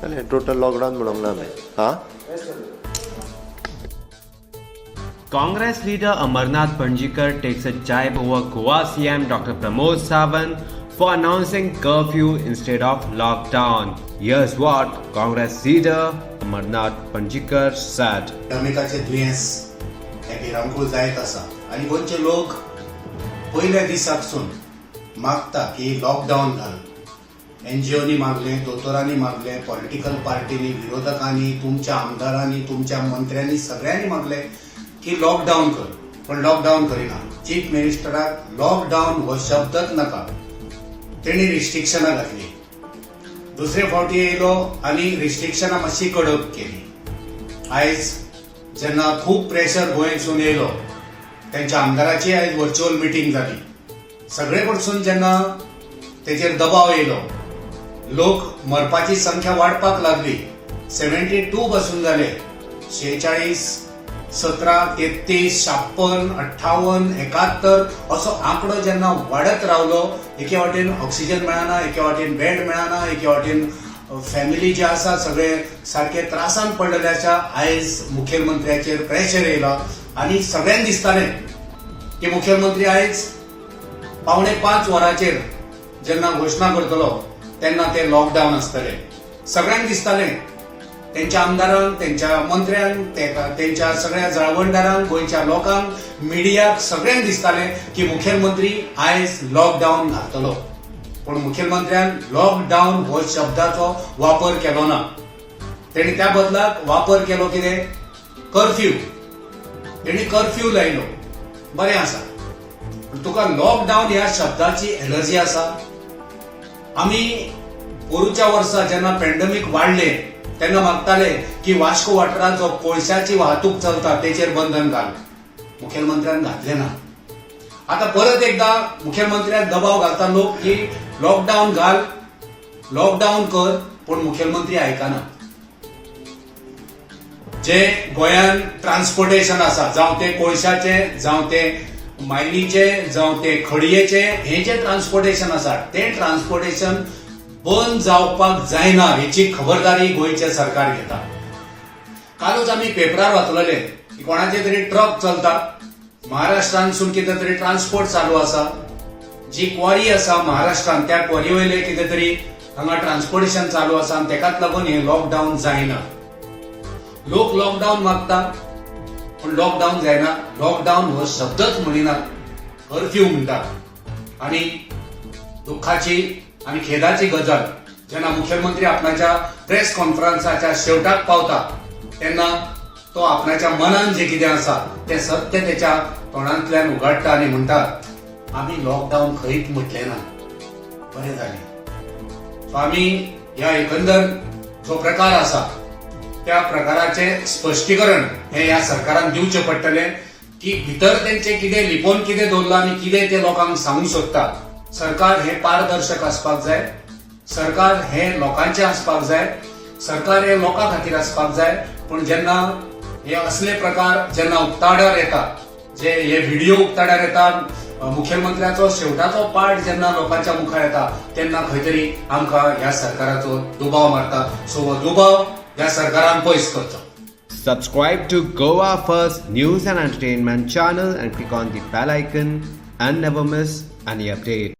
जालें, total lockdown म्हणूंक ना हांवें. हां. Congress leader Amarnath Panjikar takes a jibe over Goa CM Dr. Pramod Sawant for announcing curfew instead of lockdown. Here's what Congress leader Amarnath Panjikar said. पेंडेमिकाचें दुयेंस हें भिरांकूळ जायत आसा आनी गोंयचे लोक पयल्या दिसाकसून मागता की लॉकडावन घाल. एनजीओनी मागलें, दोतोरांनी मागलें, पॉलिटिकल पार्टींनी, विरोधकांनी, तुमच्या आमदारांनी, तुमच्या मंत्र्यांनी, सगळ्यांनी मागलें की लॉकडावन कर, पण लॉकडावन करिना. चीफ मिनिस्टराक लॉकडावन हो शब्दच नाका. तेणी रिस्ट्रिक्शनां घातली. दुसरे फावटी येयलो आनी रिस्ट्रिक्शनां मातशी कडक केली. आयज जेन्ना खूब प्रेशर गोंयसून येयलो, तेंच्या आमदाराची आयज वर्च्युअल मिटींग जाली, सगळे कडसून जेन्ना तेचेर दबाव येयलो, लोक मरपाची संख्या वाडपाक लागली, 72 पासून जाले 46, 17, 33, 56, 58, 71 असो आंकडो जेन्ना वाडत रावलो, एके वाटेन ऑक्सिजन मेळना, एके वाटेन बेड मेळना, एके वाटेन फॅमिली जे आसा सगळे सारके त्रासान पडलेले आसा, आयज मुखेलमंत्र्याचेर प्रेशर येयला आनी सगळ्यांक दिसतालें की मुखेलमंत्री आयज 4:45 वरांचेर जेन्ना घोशणा करतलो तेन्ना ते लॉकडावन आसतले. सगळ्यांक दिसतालें, तेंच्या आमदारांक, तेंच्या मंत्र्यांक, तेंच्या सगळ्या जाळवणदारांक, गोंयच्या लोकांक, मिडियाक, सगळ्यांक दिसतालें की मुखेलमंत्री आयज लॉकडावन घालतलो. पूण मुखेलमंत्र्यान लॉकडावन हो शब्दाचो वापर केलो ना. तेणी त्या बदलाक वापर केलो कितें? कर्फ्यू. तेणी कर्फ्यू लायलो. बरें आसा, पूण तुका लॉकडावन ह्या शब्दाची एलर्जी आसा. आमी पोरूच्या वर्सा जेन्ना पेंडमीक वाडले तेन्ना मागताले की वास्को वाठारांत जो कोळशाची वाहतूक चलता तेचेर बंधन घाल. मुखेलमंत्र्यान घातलें ना. आता परत एकदा मुखेलमंत्र्याक दबाव घालता लोक की लॉकडावन घाल, लॉकडावन कर, पूण मुखेलमंत्री आयकना. जे गोंयान ट्रान्सपोर्टेशन आसा, जावं तें कोळशाचें, जावं तें मायनीचें, जावं तें खडयेचें, हें जें ट्रान्सपोर्टेशन आसा तें ट्रान्सपोर्टेशन बंद जावपाक जायना हेची खबरदारी गोंयचें सरकार घेता. कालूच आमी पेपरार वाचलेले की कोणाचे तरी ट्रक चलता, महाराष्ट्रांतसून कितें तरी ट्रान्सपोर्ट चालू आसा. जी क्वॉरी आसा महाराष्ट्रांत, त्या क्वॉरी वयले कितें तरी हांगा ट्रान्सपोर्टेशन चालू आसा आनी तेकाच लागून हें लॉकडावन जायना. लोक लॉकडावन मागता पूण लॉकडावन जायना. लॉकडावन हो शब्दच म्हणिनात, कर्फ्यू म्हणटात. आनी दुख्खाची आनी खेदाची गजाल, जेन्ना मुखेलमंत्री आपणाच्या प्रेस कॉन्फरन्साच्या शेवटाक पावता तेन्ना तो आपणाच्या मनान जे कितें आसा तें सत्य तेच्या तोंडांतल्यान उगाडटा आनी म्हणटा, आमी लॉकडावन खंयच म्हटलें ना. बरें जालें. सो आमी ह्या एकंदर जो प्रकार आसा त्या प्रकाराचें स्पश्टीकरण हें ह्या सरकारान दिवचें पडटलें की भितर तेंचे कितें लिपोवन कितें दवरलां आनी कितें ते लोकांक सांगूंक सोदता. सरकार हें पारदर्शक आसपाक जाय. सरकार हें लोकांचें आसपाक जाय. सरकार हें लोकां खातीर आसपाक जाय. पूण जेन्ना हे असले प्रकार जेन्ना उक्ताडार येता, जे हे व्हिडिओ उक्ताडार येता, मुखेलमंत्र्याचो शेवटाचो पार्ट जेन्ना लोकांच्या मुखार येता, तेन्ना खंय तरी आमकां ह्या सरकाराचो दुबाव मारता. सो हो दुबाव ह्या सरकारान पयस करचो. Subscribe to Goa First News and Entertainment channel and click on the bell icon and never miss any update.